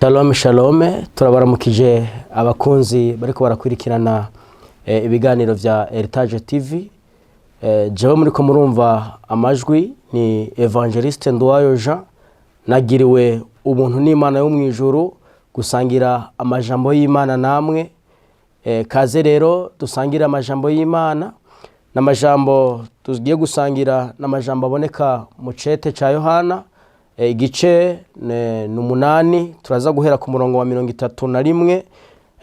Shalom shalom, turabaramukije abakunzi bariko barakurikirana ibiganiro vya Heritage TV. Jewe muriko murumva amajwi ni Evangeliste Nduwayo Jean. Nagiriwe ubuntu n'Imana yo mw'ijuru gusangira amajambo y'Imana namwe. Kaze rero dusangire amajambo y'Imana. N'amajambo tugiye gusangira n'amajambo aboneka mu cete ca Yohana, igice ni 8. Turaza guhera ku murongo wa 31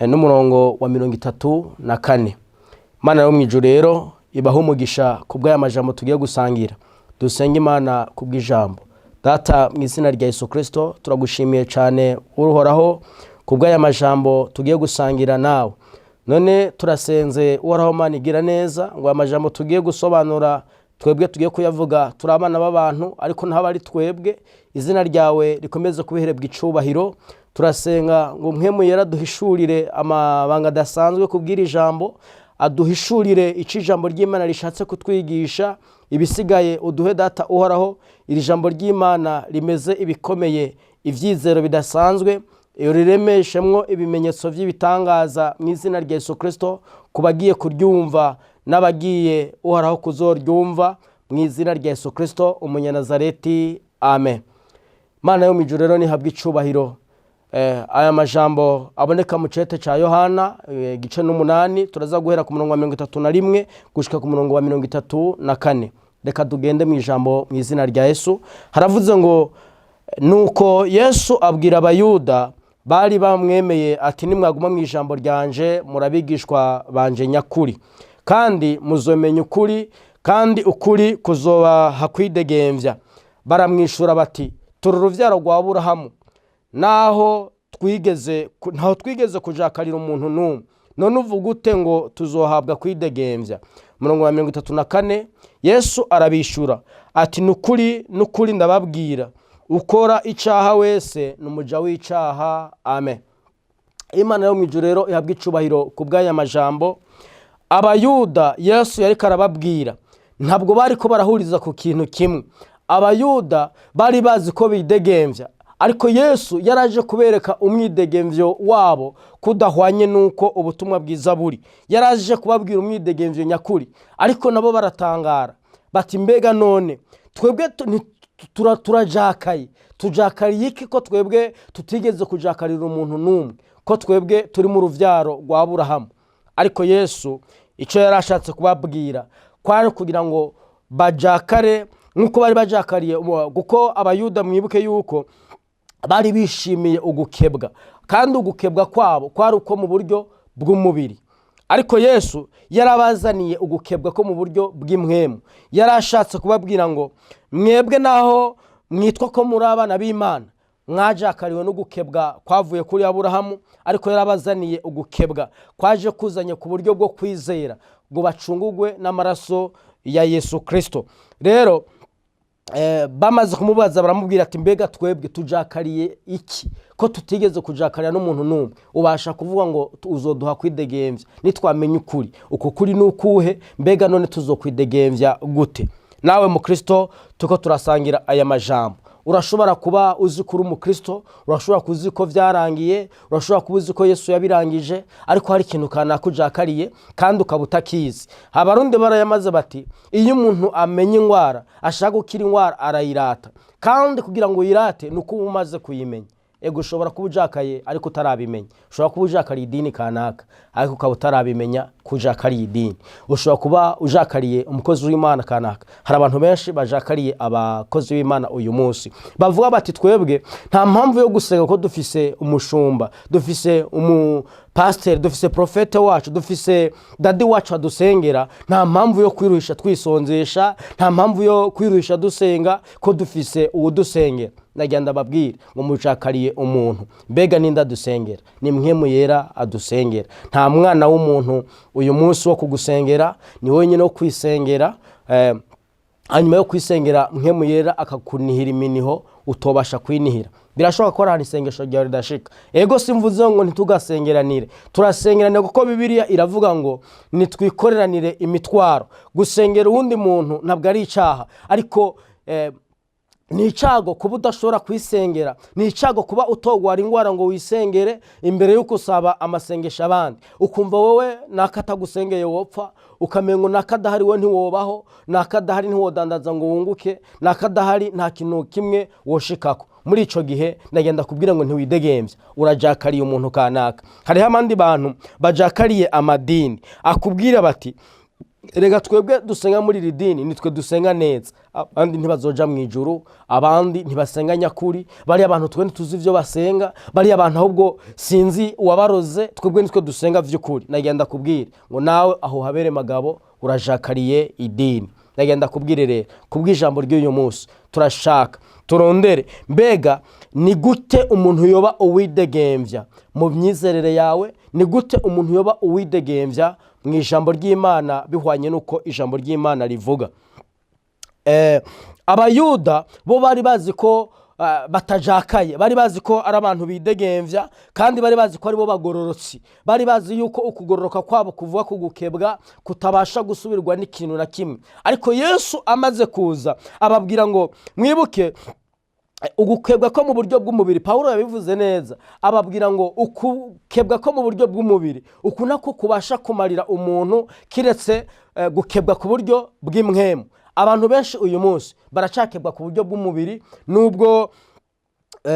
n'umurongo wa 34. Imana yo mw'ijuru rero ibahe umugisha kubw'aya majambo tugiye gusangira. Dusenge Imana kubw'ijambo. Data, mu izina rya Yesu Kristo, turagushimiye cyane Uhoraho kubw'aya majambo tugiye gusangira nawe. None turasenze Uhoraho Mana igira neza ngo aya majambo tugiye gusobanura, twebwe tugiye kuyavuga turi abana b'abantu, ariko ntaba ari twebwe, izina ryawe rikomeze kubiherebwa icubahiro. Turasenga ngo Mpwemu Yera duhishurire amabanga adasanzwe kubwira ijambo, aduhishurire icyo ijambo ry'Imana rishatse kutwigisha. Ibisigaye uduhe, Data Uhoraho, iri jambo ry'Imana rimeze ibikomeye, ibyizero bidasanzwe, riremeshemwo ibimenyetso by'ibitangaza mu izina rya Yesu Kristo ku bagiye kuryumva n'abagiye Uhoraho kuzoryumva, mu izina rya Yesu Kristo Umunyanazareti, amen. Mana yo mu ijuru rero nihabwe icubahiro. Aya majambo aboneka mu cete ca Yohana, igice n'umunani. Turaza guhera ku murongo wa 31 gushika ku murongo wa 34. Reka tugende mu ijambo mu izina rya Yesu. Haravuze ngo: "Nuko Yesu abwira Abayuda bari bamwemeye ati: 'Nimwaguma mu ijambo ryanje, murabigishwa banje nyakuri, kandi muzomenya ukuri, kandi ukuri kuzobaha kwidegemvya.' Baramwishura bati: 'Turi uruvyaro rwa Aburahamu, naho twigeze ntaho twigeze kujakarira umuntu n'umwe. None uvuga ute ngo tuzohabwa kwidegembya?' Umurongo wa 34, Yesu arabishyura ati: 'Ni ukuri, ni ukuri ndababwira, ukora icyaha wese ni umuja w'icyaha.' Amen." Imana yo mu ijuru rero ihabwa icubahiro ku bw'aya majambo. Abayuda Yesu yariko arababwira ntabwo bari ko barahuriza ku kintu kimwe. Abayuda bari bazi ko bidegembya, ariko Yesu yaraje kubereka umwidegemvyo wabo kudahwanye n'uko ubutumwa bwiza buri. Yaraje kubabwira umwidegemvyo nyakuri, ariko nabo baratangara bati: "Mbega none twebwe turajakaye, tujakariye iki, ko twebwe tutigeze kujakarira umuntu n'umwe, ko twebwe turi mu ruvyaro rwa Aburahamu?" Ariko Yesu icyo yari ashatse kubabwira kwari kugira ngo bajakare nk'uko bari bajakariye, kuko Abayuda, mwibuke yuko bari bishimiye ugukebwa, kandi ugukebwa kwabo kwari uko mu buryo bw'umubiri, ariko Yesu yarabazaniye ugukebwa ko mu buryo bw'impwemu. Yari ashatse kubabwira ngo: "Mwebwe naho mwitwa ko muri abana b'Imana, mwajakariwe no gukebwa kwavuye kuri Aburahamu," ariko yarabazaniye ugukebwa kwaje kuzanye ku buryo bwo kwizera ngo bacungugwe n'amaraso ya Yesu Kirisito. Rero bamaze kumubaza, baramubwira ati: "Mbega twebwe tujakariye iki, ko tutigeze kujakarira n'umuntu n'umwe? Ubasha kuvuga ngo uzoduha kwidegembya nitwamenya ukuri. Uko kuri ni ukuhe? Mbega none tuzokwidegembya gute?" Nawe mukristo tuko turasangira aya majambo, urashobora kuba uzi ko uri umukristo, urashobora kuba uzi ko byarangiye, urashobora kuba uzi ko Yesu yabirangije, ariko hari ikintu kanaka ujakariye kandi ukaba utakizi. Abarundi barayamaze bati: "Iyo umuntu amenya indwara, ashaka gukira indwara, arayirata." Kandi kugira ngo uyirate ni uko uba umaze kuyimenya. Ego, ushobora kuba ujakaye ariko utarabimenya. Ushobora kuba ujakariye idini kanaka ariko ukaba utarabimenya ko ujakariye idini. Ushobora kuba ujakariye umukozi w'Imana kanaka. Hari abantu benshi bajakariye abakozi b'Imana uyu munsi, bavuga bati: "Twebwe nta mpamvu yo gusenga ko dufise umushumba, dufise umupasiteri, dufise profete wacu, dufise daddy wacu adusengera. Nta mpamvu yo kwiruhisha twisonzesha, nta mpamvu yo kwiruhisha dusenga ko dufise uwudusengera." Nagira ndababwire ngo mujakariye umuntu. Mbega ninde adusengera? Ni Mpwemu Yera adusengera. Nta mwana w'umuntu uyu munsi wo kugusengera, ni wenyine wo kwisengera. Hanyuma yo kwisengera, Mpwemu Yera akakunihira iminiho utobasha kwinihira. Birashoboka ko hari isengesho ryawe ridashika. Ego, simvuze ngo ntitugasengeranire, turasengeranire, kuko Bibiliya iravuga ngo nitwikoreranire imitwaro. Gusengera uwundi muntu ntabwo ari icyaha, ariko Ni icyago kuba udashobora kwisengera. Ni icyago kuba utogwara indwara ngo wisengere imbere y'uko usaba amasengesho abandi, ukumva wowe nakatagusengeye wopfa, ukamenya ngo nakadahari we ntiwobaho, nakadahari ntiwodandaza ngo wunguke, nakadahari nta kintu kimwe woshikako. Muri icyo gihe ndagenda kubwira ngo ntiwidegembye, urajakariye umuntu kanaka. Hariho abandi bantu bajakariye amadini, akubwira bati: "Rega twebwe dusenga muri iri dini nitwe dusenga neza, abandi ntibazoja mu ijuru, abandi ntibasenga nyakuri, bariya bantu twe ntituzi ibyo basenga, bariya bantu ahubwo sinzi uwabaroze, twebwe nitwe dusenga vy'ukuri." Nagenda kubwira ngo nawe aho habere magabo, urajakariye idini. Nagenda kubwire rero, kubw'ijambo ry'uyu munsi turashaka turondere mbega ni gute umuntu yoba uwidegembya mu myizerere yawe, ni gute umuntu yoba uwidegembya mu ijambo ry'Imana bihwanye n'uko ijambo ry'Imana rivuga. Abayuda bo bari bazi ko batajakaye, bari bazi ko ari abantu bidegembya, kandi bari bazi ko aribo bagororotsi. Bari bazi yuko ukugororoka kwabo kuvuga kugukebwa kutabasha gusubirwa n'ikintu na kimwe. Ariko Yesu amaze kuza ababwira ngo mwibuke ugukebwa ko mu buryo bw'umubiri. Pawulo yabivuze neza, ababwira ngo ukukebwa ko mu buryo bw'umubiri uku nako kubasha kumarira umuntu kiretse gukebwa ku buryo bw'impwemu. Abantu benshi uyu munsi baracakebwa ku buryo bw'umubiri nubwo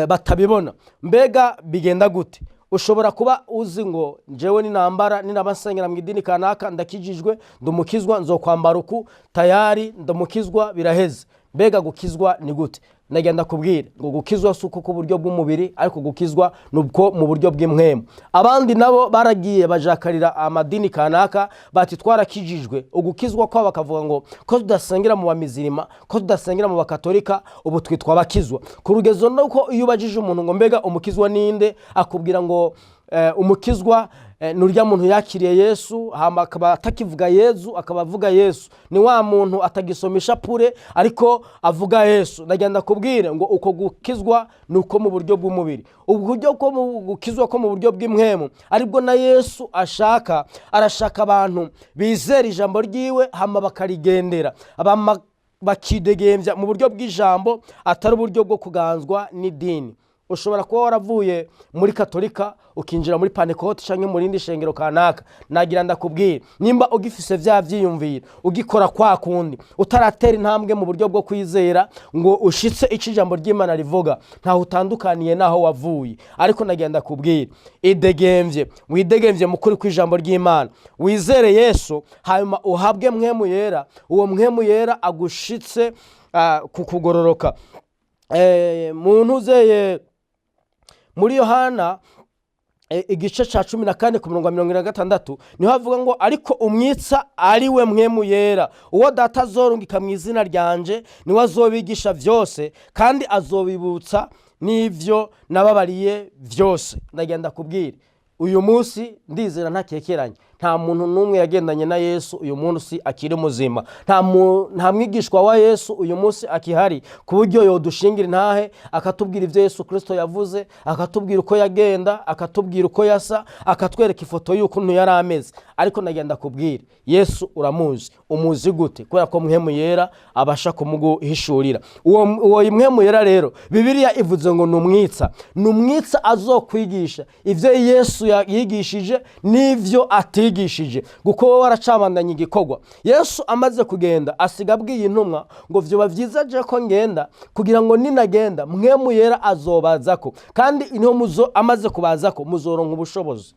batabibona. Mbega bigenda gute? Ushobora kuba uzi ngo njyewe ninambara, ninaba nsengera mu idini kanaka, ndakijijwe, ndumukizwa, nzokwambara uku, tayari ndumukizwa, biraheze. Mbega gukizwa ni gute? Nagenda kubwira ngo gukizwa si uko ku buryo bw'umubiri, ariko gukizwa ni uko mu buryo bw'impwemu. Abandi nabo baragiye bajakarira amadini kanaka, bati twarakijijwe. Ugukizwa kwabo bakavuga ngo ko tudasengera mu bamizirima, ko tudasengera mu bakatolika, ubu twitwa abakizwa. Ku rugezo nuko iyo ubajije umuntu ngo mbega umukizwa ninde, akubwira ngo umukizwa ni urya muntu yakiriye Yesu, hama akaba atakivuga Yezu, akaba avuga Yesu. Ni wa muntu atagisoma ishapure ariko avuga Yesu. Ndagenda kubwire ngo uko gukizwa ni uko mu buryo bw'umubiri. Uburyo bwo mu gukizwa ko mu buryo bw'impwemu aribwo na Yesu ashaka. Arashaka abantu bizera ijambo ryiwe hama bakarigendera, bakidegembya mu buryo bw'ijambo, atari uburyo bwo kuganzwa n'idini. Ushobora kuba waravuye muri Katolika ukinjira muri Pantekoti cyangwa mu rindi shengero kanaka. Nagira ndakubwira, nimba ugifise vya vyiyumviro, ugikora kwa kundi, utaratera intambwe mu buryo bwo kwizera ngo ushitse ico ijambo ry'Imana rivuga, ntaho utandukaniye naho wavuye. Ariko nagira ndakubwira, idegemvye, widegemvye mu kuri kw'ijambo ry'Imana, wizere Yesu, hanyuma uhabwe Mpwemu Yera. Uwo Mpwemu Yera agushitse ku kugororoka. Mu ntuzeye muri Yohana igice cya 14 ku murongo wa 46 niho havuga ngo: "Ariko umwitsa, ari we Mpwemu Yera, uwo Data azorungika mu izina ryanje, niwe azobigisha byose kandi azobibutsa n'ibyo nababariye byose." Ndagenda kubwira uyu munsi, ndizera ntakekeranye, nta muntu n'umwe yagendanye na Yesu uyu munsi akiri muzima. Nta mwigishwa wa Yesu uyu munsi akihari ku buryo yodushingira intahe akatubwira ibyo Yesu Kirisito yavuze, akatubwira uko yagenda, akatubwira uko yasa, akatwereka ifoto y'ukuntu yari ameze. Ariko nagenda kubwira, Yesu uramuzi. Umuzi gute? Kubera ko Mpwemu Yera abasha kumuguhishurira. Uwo Mpwemu Yera rero Bibiliya ivuze ngo ni umwitsa, ni umwitsa azokwigisha ibyo Yesu yigishije n'ibyo atigishije, kuko wowe waracabandanya igikorwa. Yesu amaze kugenda asiga abwiye intumwa ngo vyoba vyiza je ko ngenda, kugira ngo ninagenda Mpwemu Yera azobazako, kandi niho muzo amaze kubazako muzoronka ubushobozi.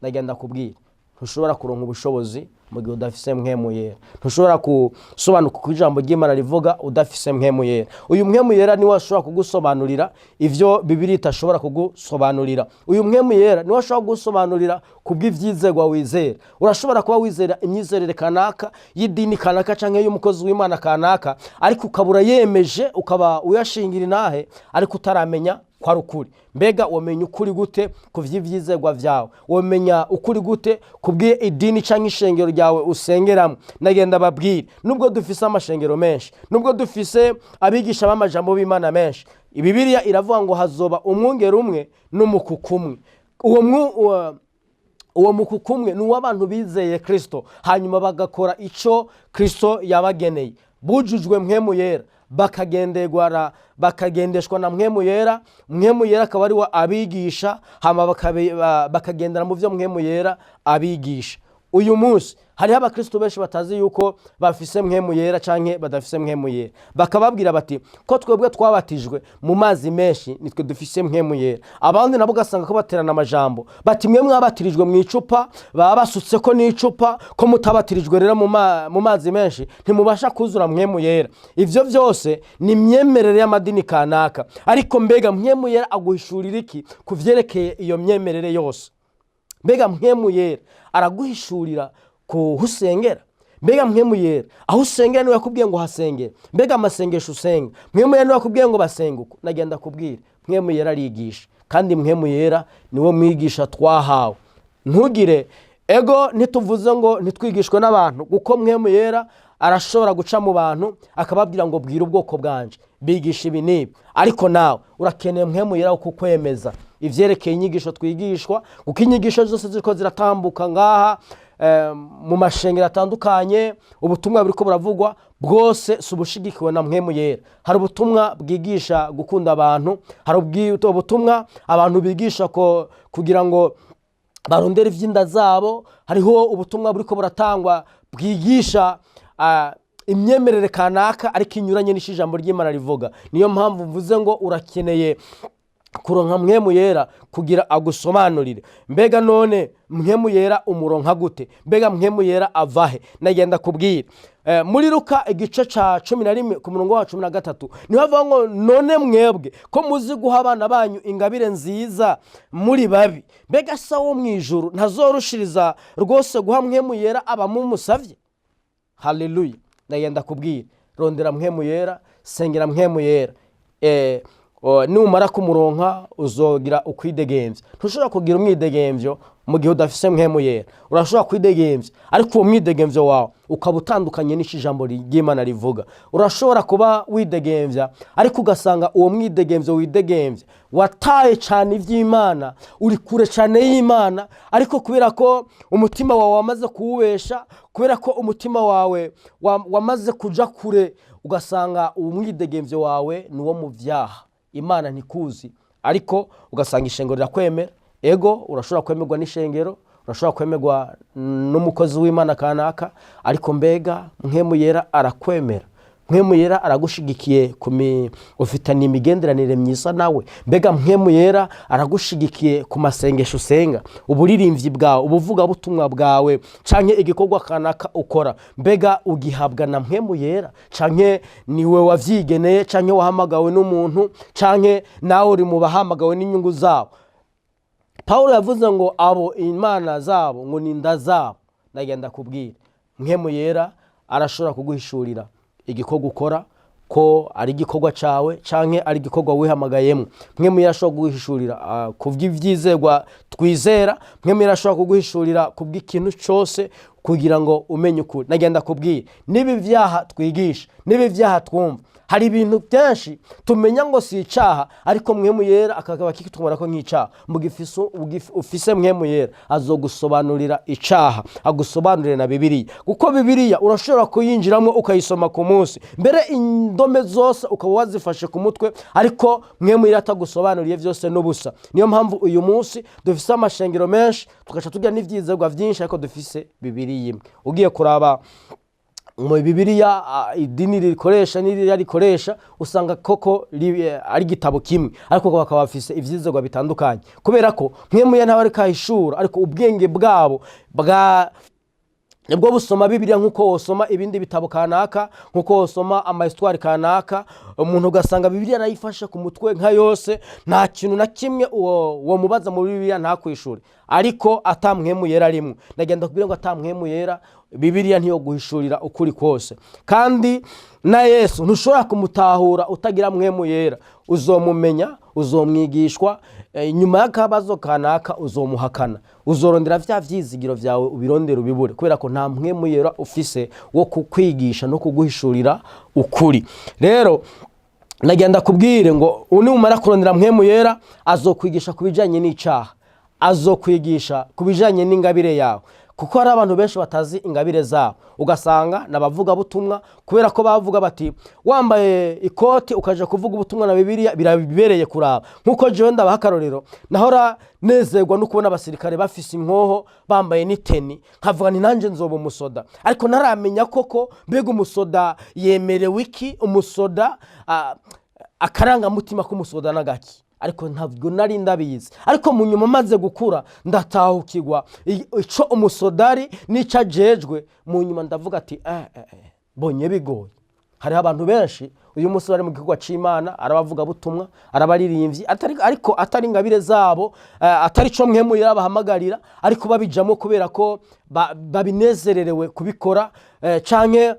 Ndagenda kubwira, ntushobora kuronka ubushobozi mu gihe udafise Mpwemu Yera. Ntushobora gusobanuka uko ijambo ry'Imana rivuga udafise Mpwemu Yera. Uyu Mpwemu Yera niwe ashobora kugusobanurira ivyo Bibiri itashobora kugusobanurira. Uyu Mpwemu Yera niwe ashobora kugusobanurira kubw'ivyizerwa wizera. Urashobora kuba wizera imyizerere kanaka y'idini kanaka canke y'umukozi w'Imana kanaka, ariko ukabura yemeje, ukaba uyashingira intahe ariko utaramenya ko ari ukuri. Mbega wamenya ukuri gute ku vy'ivyizerwa vyawe? Wamenya ukuri gute ku bw'idini canke ishengero ryawe usengeramo? Nagenda babwire, nubwo dufise amashengero menshi, nubwo dufise abigisha b'amajambo b'Imana menshi, Bibiliya iravuga ngo hazoba umwungeri umwe n'umukuku umwe. Uwo mukuku umwe ni uw'abantu bizeye Kristo, hanyuma bagakora ico Kristo yabageneye, bujujwe Mpwemu Yera. bakagenderwa bakagendeshwa na Mpwemu Yera. Mpwemu Yera akaba ari we abigisha, hama bakagendera mu byo Mpwemu Yera abigisha. Uyu munsi hariho abakristo benshi batazi yuko bafise Mpwemu Yera canke badafise Mpwemu Yera. Bakababwira bati ko twebwe twabatijwe mu mazi menshi, nitwe dufise Mpwemu Yera. Abandi nabo ugasanga ko baterana amajambo bati mwe mwabatirijwe mu icupa, baba basutse ko n'icupa, ko mutabatirijwe rero mu mazi menshi ntimubasha kuzura Mpwemu Yera. Ivyo vyose ni imyemerere y'amadini kanaka. Ariko mbega Mpwemu Yera aguhishurira iki ku vyerekeye iyo myemerere yose? Mbega Mpwemu Yera araguhishurira ku husengera? Mbega Mpwemu Yera aho usengera niwe yakubwiye ngo uhasengere? Mbega amasengesho usenga, Mpwemu Yera niwe yakubwiye ngo basenga uko? Nagenda kubwira, Mpwemu Yera arigisha, kandi Mpwemu Yera niwe mwigisha twahawe. Ntugire ego, ntituvuze ngo ntitwigishwe n'abantu, kuko Mpwemu Yera arashobora guca mu bantu akababwira ngo bwira ubwoko bwanje, bigisha ibi n'ibi. Ariko nawe urakeneye Mpwemu Yera wo kukwemeza ivyerekeye inyigisho twigishwa, kuko inyigisho zose ziriko ziratambuka ngaha mu mashengero atandukanye, ubutumwa buriko buravugwa bwose si ubushigikiwe na Mpwemu Yera. Hari ubutumwa bwigisha gukunda abantu, hari ubutumwa abantu bigisha ko kugira ngo barondere ivy'inda zabo, hariho ubutumwa buriko buratangwa bwigisha imyemerere kanaka ariko inyuranye n'isho ijambo ry'Imana rivuga. Niyo mpamvu mvuze ngo urakeneye kuronka Mpwemu Yera kugira agusobanurire. Mbega none Mpwemu Yera umuronka gute? Mbega Mpwemu Yera avahe? Nagenda kubwira, muri Luka igice ca 11 ku murongo wa 13 niho avuga ngo none mwebwe ko muzi guha abana banyu ingabire nziza muri babi, mbega se wo mu ijuru ntazorushiriza rwose guha Mpwemu Yera abamumusavye? Haleluya! Ndagenda kubwira, rondera Mpwemu Yera, sengera Mpwemu Yera. Numara kumuronka uzogira ukwidegemvya. Ntushobora kugira umwidegemvyo mu gihe udafise Mpwemu Yera. Urashobora kwidegemvya, ariko uwo mwidegemvyo wawe ukaba utandukanye n'ico ijambo ry'Imana rivuga. Urashobora kuba widegemvya, ariko ugasanga uwo mwidegemvyo widegemvya wataye cane ivy'Imana, uri kure cane y'Imana. Ariko kubera ko umutima wawe wamaze kuwubesha, kubera ko umutima wawe wamaze kuja kure, ugasanga uwo mwidegemvyo wawe ni uwo mu vyaha. Imana ntikuzi, ariko ugasanga ishengero rirakwemera. Ego, urashobora kwemerwa n'ishengero, urashobora kwemerwa n'umukozi w'Imana kanaka, ariko mbega Mpwemu Yera arakwemera? Mpwemu Yera aragushigikiye, ufitanye imigenderanire myiza nawe? Mbega Mpwemu Yera aragushigikiye ku masengesho usenga, uburirimbyi bwawe, ubuvugabutumwa bwawe, canke igikorwa kanaka ukora? Mbega ugihabwa na Mpwemu Yera, canke niwe wavyigeneye, canke wahamagawe n'umuntu, canke nawe uri mu bahamagawe n'inyungu zabo? Pawulo yavuze ngo abo imana zabo ngo ni inda zabo. Ndagenda kubwira, Mpwemu Yera arashobora kuguhishurira igikorwa ukora ko ari igikorwa cawe canke ari igikorwa wihamagayemo. Mpwemu Yera ashobora kuguhishurira ku bw'ivyizerwa twizera. Mpwemu Yera ashobora kuguhishurira ku bw'ikintu cose kugira ngo umenye ukuri. Nagenda kubwira, niba ivyaha twigisha, niba ivyaha twumva, hari ibintu byinshi tumenya ngo si icaha, ariko Mpwemu Yera akaba kikitubona ko nk'icaha. Ufise Mpwemu Yera azogusobanurira icaha, agusobanurire na Bibiliya, kuko Bibiliya urashobora kuyinjiramo ukayisoma ku munsi mbere, indome zose ukaba wazifashe ku mutwe, ariko Mpwemu Yera atagusobanuriye byose n'ubusa. Niyo mpamvu uyu munsi dufise amashengero menshi, tugaca tugira n'ivyizerwa vyinshi, ariko dufise Bibiliya imwe. Ugiye kuraba mu Bibiliya idini rikoresha n'iriya rikoresha, usanga koko ari igitabo kimwe, ariko bakaba bafise ivyizerwa bitandukanye, kubera ko Mpwemu Yera ntawe ariko ahishura, ariko ubwenge bwabo bwa nibwo busoma Bibiliya nk'uko wosoma ibindi bitabo kanaka, nk'uko wosoma amahistoire kanaka. Umuntu ugasanga Bibiliya arayifashe ku mutwe nka yose, nta kintu na kimwe uwo mubaza muri Bibiliya ntakwishure, ariko ata Mpwemu Yera arimwo. Ndagenda kubwira ngo ata Mpwemu Yera, Bibiliya ntiyo guhishurira ukuri kose. Kandi na Yesu ntushobora kumutahura utagira Mpwemu Yera. Uzomumenya, uzomwigishwa, nyuma y'akabazo kanaka uzomuhakana, uzorondera vya vyizigiro vyawe ubirondera ubibure, kubera ko nta Mpwemu Yera ufise wo kukwigisha no kuguhishurira ukuri. Rero nagenda kubwire ngo numara kurondera Mpwemu Yera, azokwigisha ku bijanye n'icaha, azokwigisha ku bijanye n'ingabire yawe. Kuko hari abantu benshi batazi ingabire zabo, ugasanga ni abavugabutumwa kubera ko bavuga bati wambaye ikoti ukaja kuvuga ubutumwa na Bibiliya birabereye kuraba. Nk'uko jewe ndabaha akarorero, nahora nezerwa no kubona abasirikare bafise inkoho bambaye n'iteni, nkavuga nti nanjye nzoba umusoda, ariko ntaramenya koko mbega umusoda yemerewe iki, umusoda akarangamutima k'umusoda n'agaki, ariko ntabwo nari ndabizi. Ariko mu nyuma maze gukura ndatahukirwa ico umusodari n'ico ajejwe. Mu nyuma ndavuga ati mbonye bigoye. Hariho abantu benshi uyu munsi bari mu gikorwa c'Imana, arabavugabutumwa, arabaririmbyi, ariko atari ingabire zabo, atari co Mpwemu yarabahamagarira, ariko babijamo kubera ko babinezererewe kubikora, canke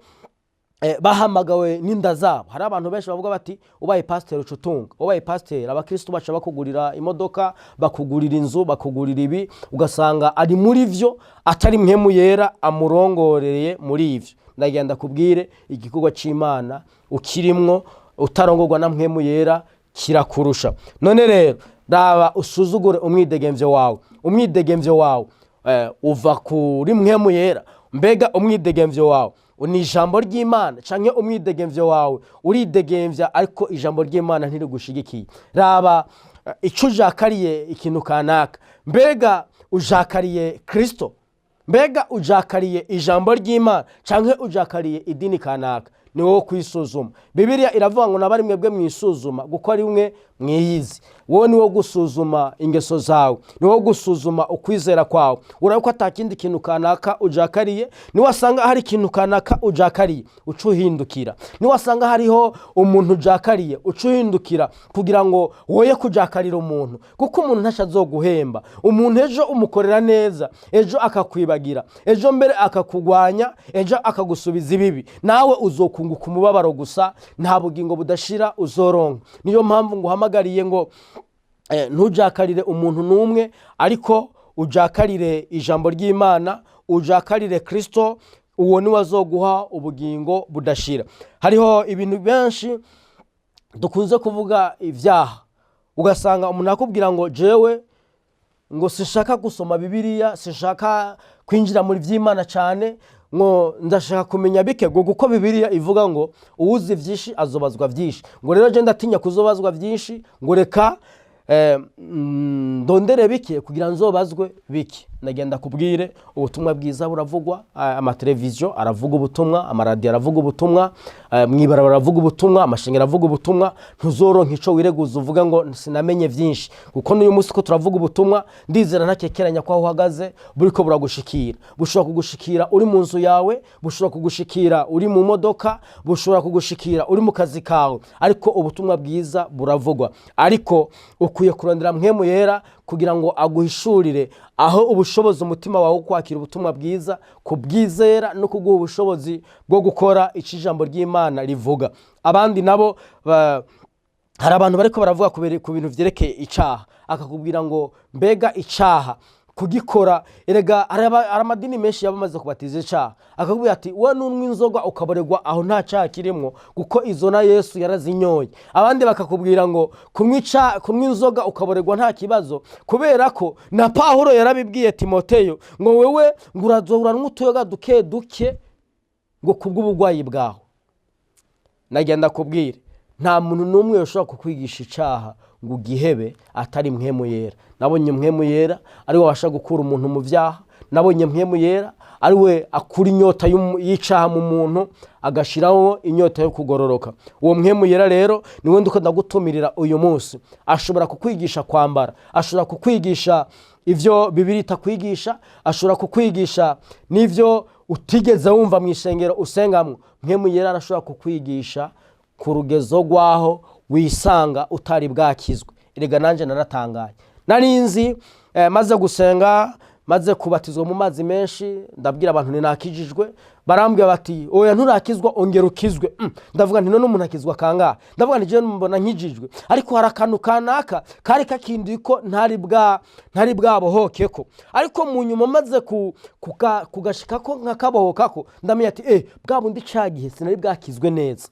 bahamagawe n'inda zabo. Hari abantu benshi bavuga bati ubaye pasiteri uca utunga, ubaye pasiteri abakristu baca bakugurira imodoka, bakugurira inzu, bakugurira ibi, ugasanga ari muri vyo atari Mpwemu Yera amurongoreye muri ivyo. Ndagenda kubwire, igikorwa c'Imana ukirimwo utarongorwa na Mpwemu Yera kirakurusha. None rero raba usuzugure umwidegemvyo wawe. Umwidegemvyo wawe uva kuri Mpwemu Yera. Mbega umwidegemvyo wawe ni ijambo ry'Imana, canke umwidegemvyo wawe uridegemvya ariko ijambo ry'Imana ntirigushigikiye? Raba ico ujakariye ikintu kanaka. Mbega ujakariye Kristo? Mbega ujakariye ijambo ry'Imana, canke ujakariye idini kanaka? Ni wowe kwisuzuma. Bibiliya iravuga ngo nabari mwebwe mwisuzuma kuko ari mwe mwiyizi. Wowe ni wo gusuzuma ingeso zawe, ni wo gusuzuma ukwizera kwawe, urabona ko ata kindi kintu kanaka ujakariye. Niwasanga hari ikintu kanaka ujakariye, uca uhindukira. Niwasanga hariho umuntu ujakariye, uca uhindukira kugira ngo woye kujakarira umuntu, kuko umuntu ntacyo azoguhemba. Umuntu ejo umukorera neza, ejo akakwibagira, ejo mbere akakugwanya, ejo akagusubiza ibibi, nawe uzokunguka umubabaro gusa, nta bugingo budashira uzoronka. Niyo mpamvu nguhamagariye ngo ntujakarire umuntu n'umwe, ariko ujakarire ijambo ry'Imana, ujakarire Kristo. Uwo niwe azoguha ubugingo budashira. Hariho ibintu benshi dukunze kuvuga ibyaha, ugasanga umuntu akubwira ngo jewe ngo sinshaka gusoma Bibiliya, sinshaka kwinjira muri by'Imana cyane, ngo ndashaka kumenya bike, ngo kuko Bibiliya ivuga ngo uwuzi byinshi azobazwa byinshi, ngo rero je ndatinya kuzobazwa byinshi, ngo reka ndondere bike kugira nzobazwe bike. Ndagenda kubwire, ubutumwa bwiza buravugwa, amateleviziyo aravuga ubutumwa, amaradiyo aravuga ubutumwa, mw'ibarabara aravuga ubutumwa, amashengero aravuga ubutumwa. Ntuzoronka ico wireguza uvuga ngo sinamenye byinshi, kuko n'uyu munsi ko turavuga ubutumwa, ndizera ntakekeranya ko aho uhagaze buriko buragushikira. Bushobora kugushikira uri mu nzu yawe, bushobora kugushikira uri mu modoka, bushobora kugushikira uri mu kazi kawe, ariko ubutumwa bwiza buravugwa. Ariko ukwiye kurondera Mpwemu Yera kugira ngo aguhishurire aho ubushobozi umutima wawe wo kwakira ubutumwa bwiza, kubwizera no kuguha ubushobozi bwo gukora icyo ijambo ry'Imana rivuga. Abandi nabo hari abantu bariko baravuga ku bintu vyerekeye icaha, akakubwira ngo mbega icaha kugikora, erega hari amadini menshi yaba amaze kubatiza icaha, akakubwira ati wowe nunywa inzoga ukaborerwa aho nta caha kirimwo, kuko izo na Yesu yarazinyoye. Abandi bakakubwira ngo kunywa inzoga ukaborerwa nta kibazo, kubera ko na Pawulo yarabibwiye Timoteyo ngo wewe ngo urazora utuyoga duke duke ngo kubw'uburwayi bwawe. Nagenda kubwire, nta muntu n'umwe ushobora kukwigisha icaha ngo ugihebe atari Mpwemu Yera. Nabonye Mpwemu Yera ari we wabasha gukura umuntu mu byaha. Nabonye Mpwemu Yera ari we akura inyota y'icaha mu muntu, agashiraho inyota yo kugororoka. Uwo Mpwemu Yera rero niwe ndiko ndagutumirira uyu munsi. Ashobora kukwigisha kwambara, ashobora kukwigisha ivyo Bibiliya itakwigisha, ashobora kukwigisha n'ivyo utigeze wumva mu ishengero usengamwo. Mpwemu Yera arashobora kukwigisha ku rugezo rw'aho wisanga utari bwakizwe. Erega nanjye naratangaye, nari nzi maze gusenga, maze kubatizwa mu mazi menshi, ndabwira abantu nti nakijijwe. Barambwira bati oya, nturakizwa, ongera ukizwe. Ndavuga nti none umuntu akizwa kangahe? Ndavuga nti jewe mbona nkijijwe, ariko hari akantu kanaka kari kakinduye ko ntari bwabohokeko. Ariko mu nyuma maze kugashikako nkakabohokako, ndamenya ati bwa bundi ca gihe sinari bwakizwe neza.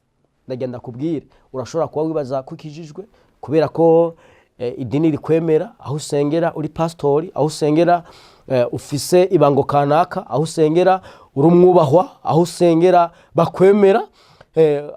Ndagenda kubwire, urashobora kuba wibaza ko ukijijwe kubera ko idini rikwemera, aho usengera uri pastori, aho usengera. ufise ibango kanaka aho usengera, uri umwubahwa aho usengera, bakwemera,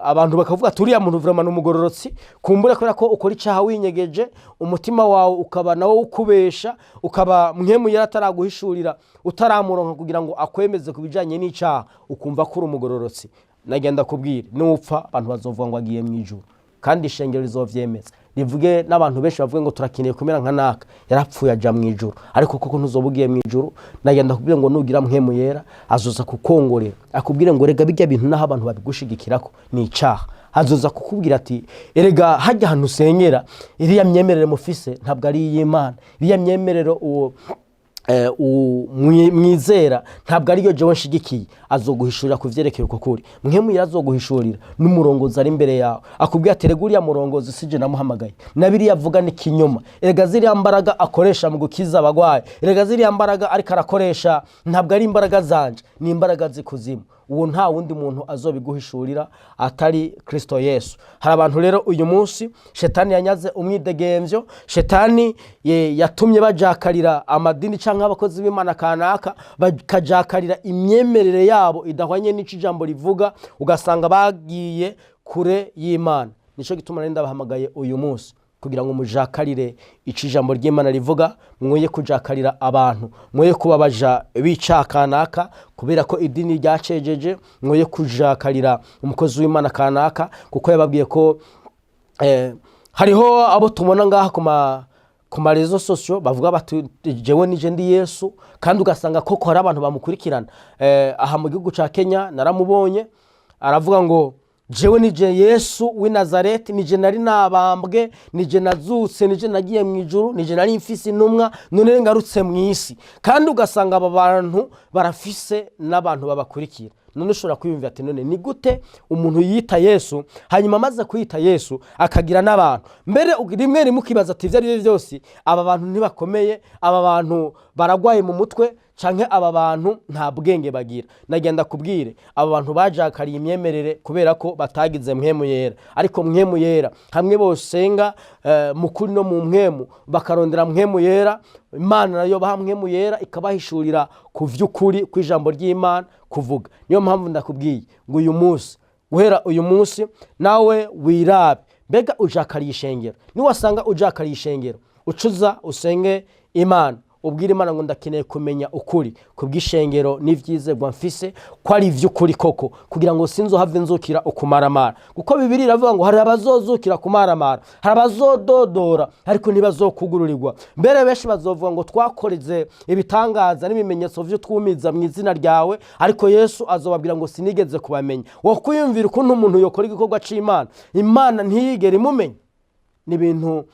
abantu bakavuga ati uriya muntu vraiment ni umugororotsi. Kumbure kubera ko ukora icaha winyegeje, umutima wawe ukaba nawo ukubesha, ukaba Mpwemu Yera ataraguhishurira, utaramuronka kugira ngo akwemeze ku bijanye n'icaha, ukumva ko uri umugororotsi. Nagenda kubwira, nupfa abantu bazovuga ngo agiye mu ijuru, kandi ishengero rizovyemeza, rivuge n'abantu benshi bavuge ngo turakeneye kumera nka naka, yarapfuye aja mu ijuru. Ariko koko ntuzoba ugiye mu ijuru. Nagenda kubwira ngo nugira Mpwemu Yera, azoza kukongorera, akubwire ngo rega bijya bintu naho abantu babigushigikirako ni icaha. Azoza kukubwira ati erega hajya ahantu usengera, iriya myemerere mufise ntabwo ari iy'Imana, iriya myemerere uwo mwizera ntabwo ariyo jewe nshigikiye. Azoguhishurira ku vyerekeye uko kuri. Mpwemu Yera azoguhishurira n'umurongozi ari imbere yawe, akubwira ati rega uriya murongozi sije namuhamagaye, na biriya avuga ni kinyoma, erega ziriya mbaraga akoresha mu gukiza abagwayi, erega ziriya mbaraga ariko arakoresha ntabwo ari imbaraga zanje, ni imbaraga z'ikuzimu. Uwo nta wundi muntu azobiguhishurira atari Kristo Yesu. Hari abantu rero uyu munsi shetani yanyaze umwidegemvyo, shetani yatumye bajakarira amadini canke abakozi b'Imana kanaka, bakajakarira imyemerere yabo idahwanye n'ico ijambo rivuga, ugasanga bagiye kure y'Imana. Nico gituma rero ndabahamagaye uyu munsi kugira ngo mujakarire ico ijambo ry'Imana rivuga, mwoye kujakarira abantu, mwoye kubabaja bica kanaka kubera ko idini ryacejeje, mwoye kujakarira umukozi w'Imana kanaka kuko yababwiye ko hariho abo tubona ngaha ku ma réseaux sociaux bavuga bati jewe nije ndi Yesu, kandi ugasanga koko hari abantu bamukurikirana. Aha mu gihugu ca Kenya naramubonye aravuga ngo jewe nije Yesu w'i Nazareti, nije nari nabambwe, nije nazutse, nije nagiye mu ijuru, nije nari mfise intumwa, none ngarutse mu isi. Kandi ugasanga aba bantu barafise n'abantu babakurikira. None ushobora kwiyumvira ati none ni gute umuntu yita Yesu, hanyuma amaze kwita Yesu akagira n'abantu? Mbere rimwe rimwe ukibaza ati ibyo ari byo byose aba bantu ntibakomeye, aba bantu baragwaye mu mutwe, canke aba bantu nta bwenge bagira. Nagenda kubwire, aba bantu bajakariye imyemerere kubera ko batagize Mpwemu Yera. Ariko Mpwemu Yera, hamwe bosenga mu kuri no mu mpwemu, bakarondera Mpwemu Yera, Imana nayo baha Mpwemu Yera ikabahishurira ku vy'ukuri kw'ijambo ry'Imana kuvuga. Niyo mpamvu ndakubwiye ngo uyu munsi, guhera uyu munsi, nawe wirabe, mbega ujakariye ishengero? Niwasanga ujakariye ishengero, ucuza usenge Imana, ubwira Imana ngo ndakeneye kumenya ukuri kubw'ishengero n'ivyizerwa mfise ko ari ivy'ukuri koko, kugira ngo sinzohave nzukira ukumaramara. Kuko Bibiri iravuga ngo hari abazozukira kumaramara, hari abazododora ariko ntibazokugururirwa. Mbere benshi bazovuga ngo twakoreze ibitangaza n'ibimenyetso vy'utwumiza mu izina ryawe, ariko Yesu azobabwira ngo sinigeze kubamenya. Wo kwiyumvira ukuntu umuntu yokora igikorwa c'Imana, Imana ntiyigere imumenya, ni ibintu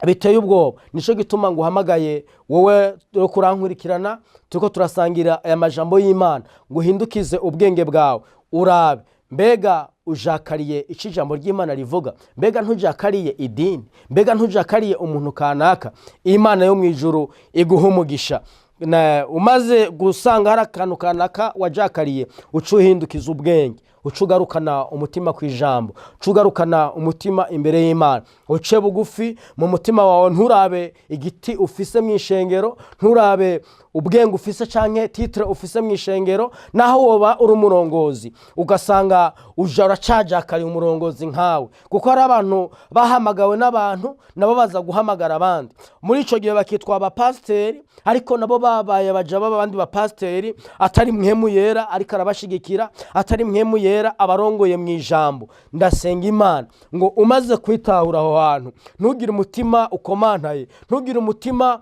biteye ubwoba. Nico gituma nguhamagaye wowe uri kurankurikirana, turiko turasangira aya majambo y'Imana, ngo uhindukize ubwenge bwawe, urabe mbega ujakariye ico ijambo ry'Imana rivuga, mbega ntujakariye idini, mbega ntujakariye umuntu kanaka. Imana yo mu ijuru iguha umugisha. Umaze gusanga hari akantu kanaka wajakariye, uca uhindukiza ubwenge, uca ugarukana umutima ku ijambo, uca ugarukana umutima imbere y'Imana, uce bugufi mu mutima wawe. Nturabe igiti ufise mu ishengero, nturabe ubwenge ufise canke titre ufise mu ishengero. Naho woba uri umurongozi, ugasanga uja uracajakariye umurongozi nkawe, kuko hari abantu bahamagawe n'abantu, nabo baza guhamagara abandi, muri ico gihe bakitwa abapasiteri, ariko nabo babaye baja baba abandi bapasiteri, atari Mpwemu Yera ariko arabashigikira, atari Mpwemu Yera abarongoye mu ijambo. Ndasenga Imana ngo umaze kwitahura aho hantu, ntugire umutima ukomantaye, ntugire umutima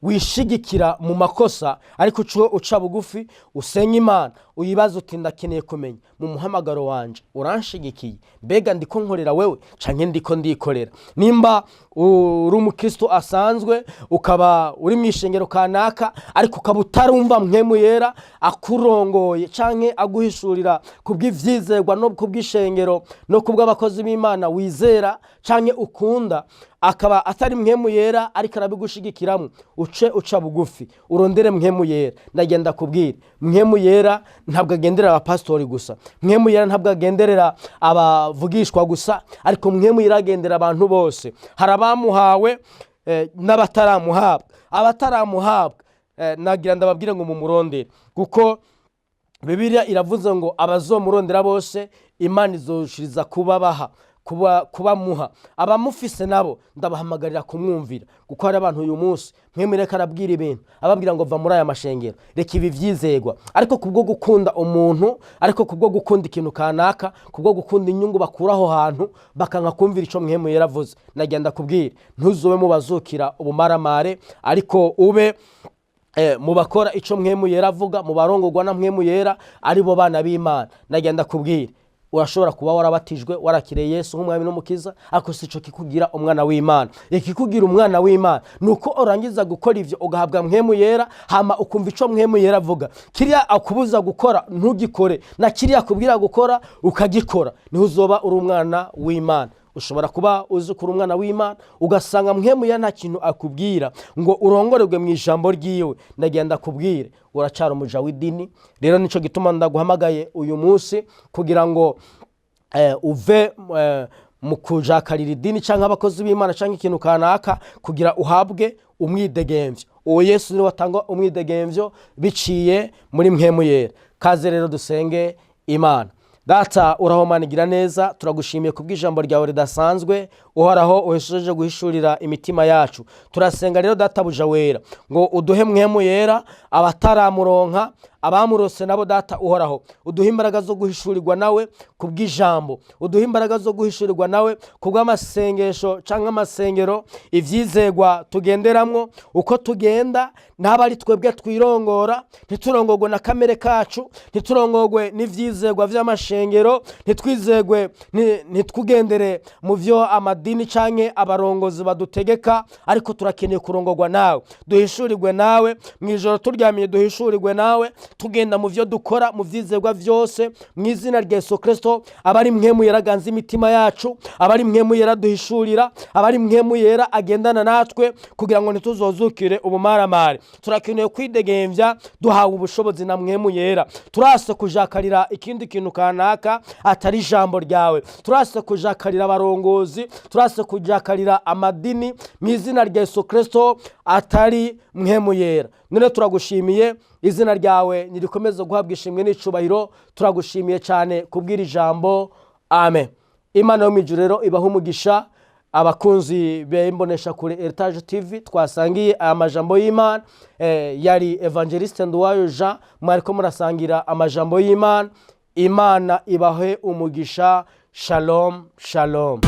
wishigikira mu makosa, ariko uca bugufi, usenga Imana, uyibaze uti ndakeneye kumenya mu muhamagaro wanje uranshigikiye, mbega ndiko nkorera wewe canke ndiko ndikorera? Nimba uri umukristo asanzwe, ukaba uri mu ishengero kanaka, ariko ukaba utarumva Mpwemu Yera akurongoye canke aguhishurira kubw'ivyizerwa no kubw'ishengero no kubw'abakozi b'Imana wizera canke ukunda, akaba atari Mpwemu Yera ariko arabigushigikiramo, uce uca bugufi, urondere Mpwemu Yera. Ndagenda kubwira, Mpwemu Yera ntabwo agenderera abapasitori gusa, Mpwemu Yera ntabwo agenderera abavugishwa gusa, ariko Mpwemu Yera agendera abantu bose. Hari abamuhawe n'abataramuhabwa. Abataramuhabwa, nagira ndababwire ngo mumurondere, kuko Bibiliya iravuze ngo abazomurondera bose Imana izoshiriza kubabaha, kubamuha. Abamufise nabo ndabahamagarira kumwumvira, kuko hari abantu uyu munsi mwemwe reka arabwira ibintu, ababwira ngo va muri aya mashengero, reka ibi vyizegwa, ariko kubwo gukunda umuntu, ariko kubwo gukunda ikintu kanaka, kubwo gukunda inyungu bakura aho hantu, bakanka kumvira ico Mpwemu yaravuze. Nagenda kubwira, ntuzobe mubazukira ubumaramare, ariko ube mu bakora ico Mpwemu Yera avuga, mu barongorwa na Mpwemu Yera, aribo bana b'Imana. Nagenda kubwira, urashobora kuba warabatijwe, warakiriye Yesu nk'umwami n'umukiza, ariko si ico kikugira umwana w'Imana. Ikikugira umwana w'Imana ni uko urangiza gukora ivyo ugahabwa Mpwemu Yera, hama ukumva ico Mpwemu Yera avuga. Kiriya akubuza gukora ntugikore, na kiriya akubwira gukora ukagikora, niho uzoba uri umwana w'Imana. Ushobora kuba uzi ko uri umwana w'Imana, ugasanga Mpwemu Yera nta kintu akubwira ngo urongorerwe mu ijambo ryiwe. Ndagenda kubwire, uracara umuja w'idini. Rero nico gituma ndaguhamagaye uyu munsi kugira ngo uve mu kujakarira idini canke abakozi b'Imana canke ikintu kanaka, kugira uhabwe umwidegemvyo. Uwo Yesu niwe atanga umwidegemvyo biciye muri Mpwemu Yera. Kaze rero dusenge Imana. Data uraho, Mana igira neza, turagushimiye kubw'ijambo ryawe ridasanzwe Uhoraho uhesheje guhishurira imitima yacu. Turasenga rero, Data buja wera, ngo uduhe Mpwemu Yera abataramuronka, abamurose nabo. Data Uhoraho, uduhe imbaraga zo guhishurirwa nawe kubw'ijambo, uduhe imbaraga zo guhishurirwa nawe kubw'amasengesho canke amasengero, ivyizegwa tugenderamwo. Uko tugenda ntaba ari twebwe twirongora, ntiturongorwe na kamere kacu, ntiturongorwe n'ivyizegwa vy'amashengero, ntitwizegwe, ntitugendere mu vyo amadini canke abarongozi badutegeka, ariko turakeneye kurongorwa nawe, duhishurirwe nawe mu ijoro turyamiye, duhishurirwe nawe tugenda mu vyo dukora, mu vyizegwa vyose, mu izina rya Yesu Kristo. Abari Mpwemu Yera aganza imitima yacu, abari Mpwemu Yera duhishurira, abari Mpwemu Yera agendana natwe, kugira ngo ntituzozukire ubumaramare. Turakeneye kwidegemvya duhawe ubushobozi na Mpwemu Yera. Turase kujakarira ikindi kintu kanaka atari ijambo ryawe, turase kujakarira abarongozi, turase kujakarira amadini mu izina rya Yesu Kristo atari Mpwemu Yera. None turagushimiye, izina ryawe nirikomeze guhabwa ishimwe n'icubahiro. Turagushimiye cyane kubwira ijambo. Amen. Imana yo mu ijuru rero ibaha umugisha, abakunzi b'imbonesha kure Heritage TV twasangiye aya majambo y'Imana. Yari Evangeliste Nduwayo Jean, mwariko murasangira amajambo y'Imana. Imana ibahe umugisha. Shalom, shalom.